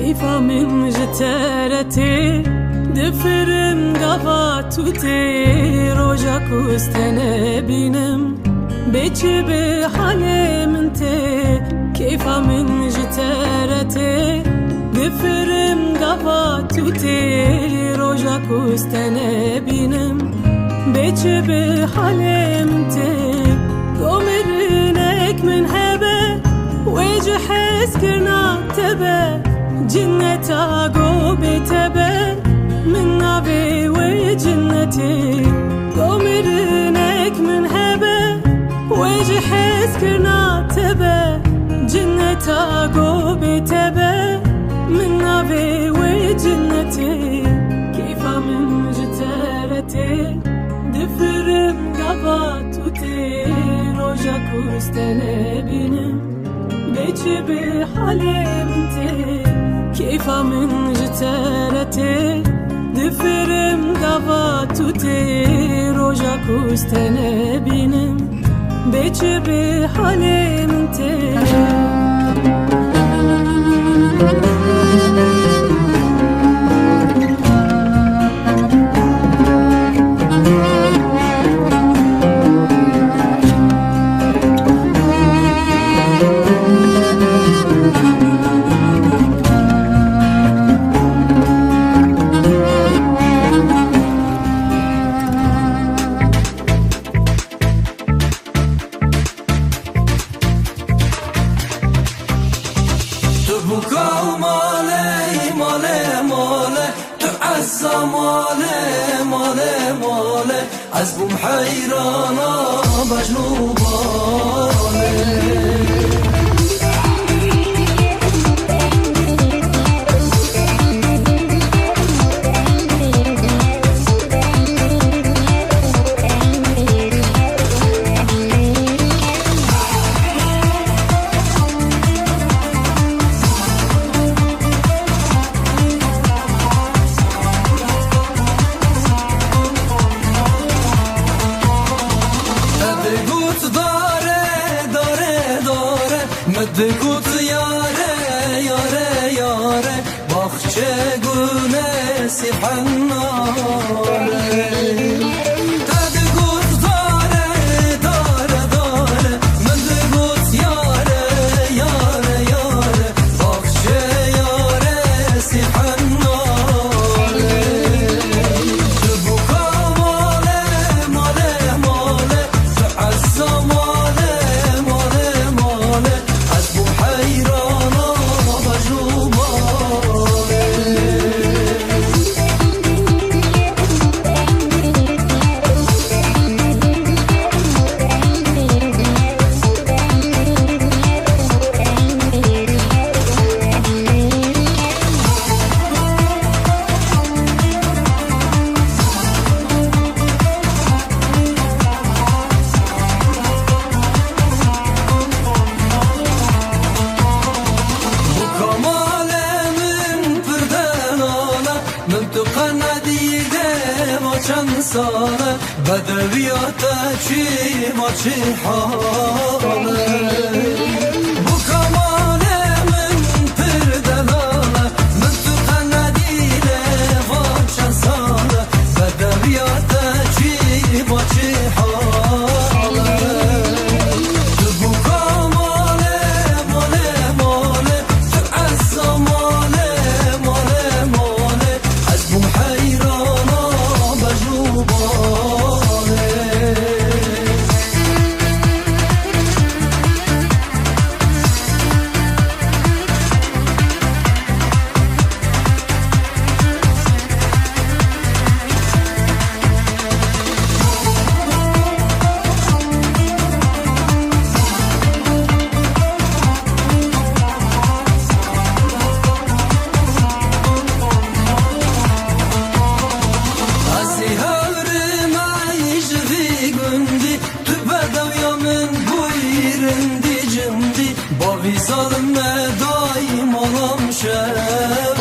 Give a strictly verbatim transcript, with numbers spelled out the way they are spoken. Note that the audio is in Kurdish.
Keyfa min ji te re tê, difirim gava tu tê, roja ku ez te nebînim, bê çi bi halê min tê. Keyfa min ji te re tê, difirim gava tu tê, roja ku ez te nebînim, bê çi bi halê min tê. Go mirinek min hebe, wê ji hezkirina te be, cinneta go bê te be, min navê wê cinnetê. Go mirinek min hebe, wê ji hezkirina te be, cinneta go bê te be, min navê wê cinnetê. Keyfa min ji te re tê, difirim gava tu tê, roja ku ez te nebînim, bê çi bi halê min tê. Keyfa min ji te re tê, difirim gava tu tê, roja ku ez te nebînim, bê çi bi halê min tê. Tu buka male, male, male, tu essa male, male, male, ez bûm heyrana bejn û bale. Te digot dare, dare, dare, min digot yare, yare, yare. Baxçe gule sî hennale. Te digot dare, dare, dare, min digot yare, yare, yare. Baxçe yare sî hennale. Tu buka male, male, male, tu essa male, male, male. Ez bûm heyrana bejn û bale. Bi kamale min pir delale, min tu qe nedîde va çend sale, bedewiya te çi va çi hale. Bi kamale min pir delale, min tu qe nedîde va çend sale, bedewiya te çi va çi hale. Tu buka male, male, male, tu essa male, male, male, ez bûm heyrana bejn û bale. Ez ê hewrim ey ji vî gundî, tu bedewiya min bûyî rindî cindî. Bavî zalim me dayî malam şev.